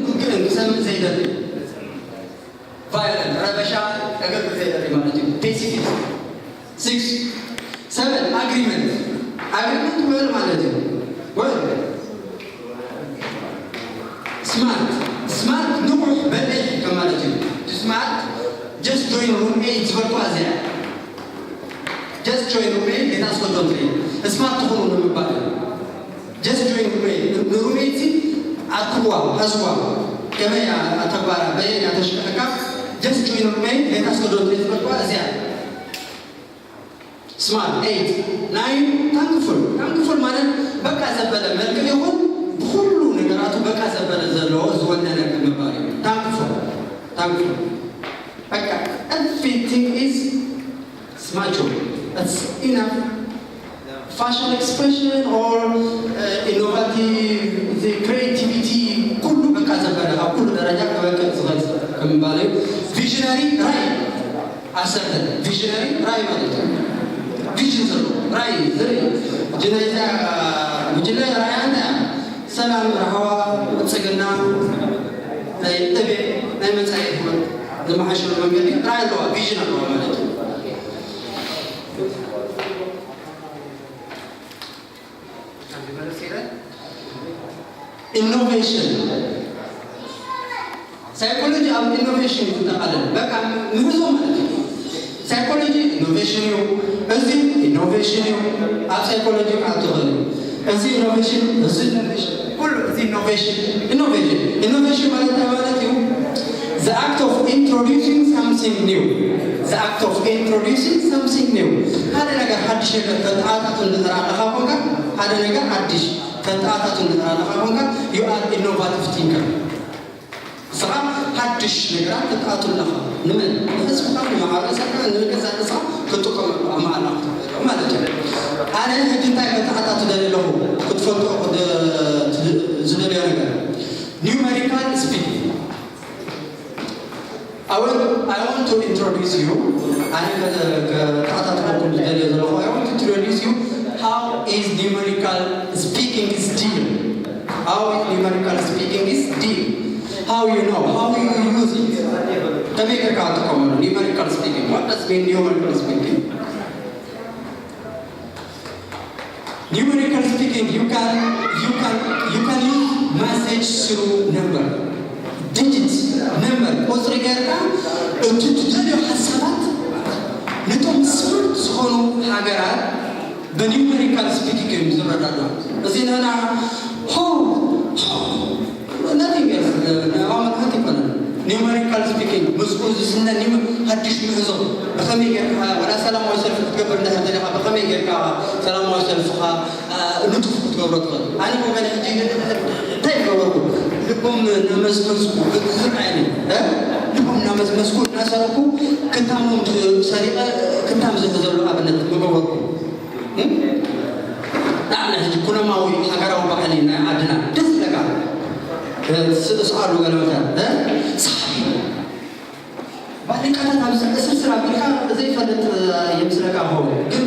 ውግእን ክሰምዕ ዘይደሊ፣ ቫዮለንት፣ ረበሻ ከገብር ዘይደሊ ማለት እዩ። ፔሲፊስት። ሲክስ። ሰቨን። ኣግሪመንት። ኣግሪመንት ውዕል ማለት እዩ። ውዕል። ስማርት። ስማርት ንቑሕ፣ በሊሕ ከም ማለት እዩ። ስማርት፣ just join room eight ዝበልኩዋ እዚኣ። Just join room eight፣ let us go don't play። ስማርት ትኹኑ ንምባል እዩ። Just join room eight። ንሩም ኤይት ኣክብዋ፣ ሃዝዋ። ከመይ እያ ተግባራ፣ በየን እያ ተሽክዕካ? Just join room eight፣ let us go don't play ዝበልኩዋ እዚኣ። ስማርት። ኤይት። ናይን። ታንክፉል። ታንክፉል ማለት በቃ ዘበለ፣ መልክዕ ይኹን ብኹሉ ነገራቱ በቃ ዘበለ ዘለዎ ዝወነነ ምባል እዩ። ታንክፉል። ታንክፉል። በቃ everything is mature. It's enough. Facial expression or, uh, innovative, the creativity፣ ኩሉ በቃ ዘበለ፣ ኣብ ኩሉ ደረጃ ክበቅዕ ዝኽእል ከም ምባል እዩ። ቪዥነሪ፣ ራእይ። ኣሰርተ። ቪዥነሪ፣ ራእይ ማለት እዩ። ቪዥን ዘለዎ፣ ራእይ ዝርኢ። ጅነይታ ጉጅለ ራእያ እንታይ እያ? ሰላም፣ ራህዋ፣ ብልጽግና፣ ናይ ዕቤት፣ ናይ መጻኢ ህይወት ዝመሓሸሉ መንገዲ ራእይ ኣለዋ፣ ቪዥን ኣለዋ ማለት እዩ። ኢኖቬሽን። ሳይኮሎጂ ኣብ ኢኖቬሽን እዩ ዝጠቓለል። በቃ ምህዞ ማለት እዩ። ሳይኮሎጂ ኢኖቬሽን እዩ። እዚ ኢኖቬሽን እዩ። ኣብ ሳይኮሎጂ ክኣቱ ይኽእል እዩ። እዚ ኢኖቬሽን፣ እዚ ኢኖቬሽን፣ ኩሉ እዚ ኢኖቬሽን፣ ኢኖቬሽን፣ ኢኖቬሽን ማለት እንታይ ማለት እዩ? The act of introducing something new. The act of introducing something new. ሓደ ነገር ሓድሽ ነገር ተተኣታቱ እንድሕር ኣለኻ ኮንካ፣ ሓደ ነገር ሓድሽ ተተኣታቱ እንድሕር ኣለኻ ኮንካ፣ you are innovative thinker። ንስኻ ሓድሽ ነገራት ተተኣቱ ኣለኻ። ንመን? ንህዝብኻ፣ ንማሕበረሰብካ፣ ንገዛእ ርእስኻ ክትጥቀመሉ ኣብ መዓላ ክትውዕሎ ማለት እዩ። ኣነ ሕጂ እንታይ ከተኣታቱ ደልየ ኣለኹ? ክትፈልጦ ክደ-፣ ዝደልዮ ነገር። ኒውመሪካል ስፒድ። I want, I want to introduce you. ኣነ ከ-፣ ከተኣታትወኩም ዝደልዮ ዘለኹ። I want to introduce you how is numerical speaking is deal. How is numerical speaking is deal. How you know, how you use it. ከመይ ጌርካ ትጥቀመሉ? Numerical speaking. What does mean numerical speaking? Numerical speaking, you can, you can, you can use message through number. Digits, number፣ ቁጽሪ ጌርካ እቲ ትደልዮ ሓሳባት ነቶም ስማርት ዝኾኑ ሃገራት ብኒውመሪካል ስፒኪንግ እዮም ዝረዳድኡ። እዚ ንሕና ሆ፣ ሆ፣ nothing else፣ ንዕኦም ምትሓት ኣይኮነን። ኒውመሪካል ስፒኪንግ፣ ምስኡ ዝስነ ኒው-፣ ሓድሽ ምህዞ፣ ብኸመይ ጌርካ፣ ወላ ሰላማዊ ሰልፊ ክትገብር እንድሕር ደሊኻ፣ ብኸመይ ጌርካ ሰላማዊ ሰልፍኻ፣ አ፣ ንጡፍ ክትገብሮ ትኽእል። ኣነ ብወገነ ሕጂ እንታይ ገበርኩ? ልቦም እናመዝመዝኩ፣ ብዝርኣየኒ፣ እ? ልቦም እናመዝመዝኩ፣ እናሰረኩ፣ ክንታሞም ሰሪቐ፣ ክንታም ዝህዘሉ ኣብነት ምገበርኩ። እም? ንዓና ሕጂ ኩነማዊ ሃገራዊ ባህሊ ናይ ዓድና ደስ ዝብለካ፣ እ፣ ስ-፣ ስኣሉ ገለ መታን፣ እ? ሳዕሪ። ባሊቃታት ኣብ ዝስርስር ኣቢልካ ዘይፈልጥ፣ እ፣ የምስለካ ክኸውን። ግን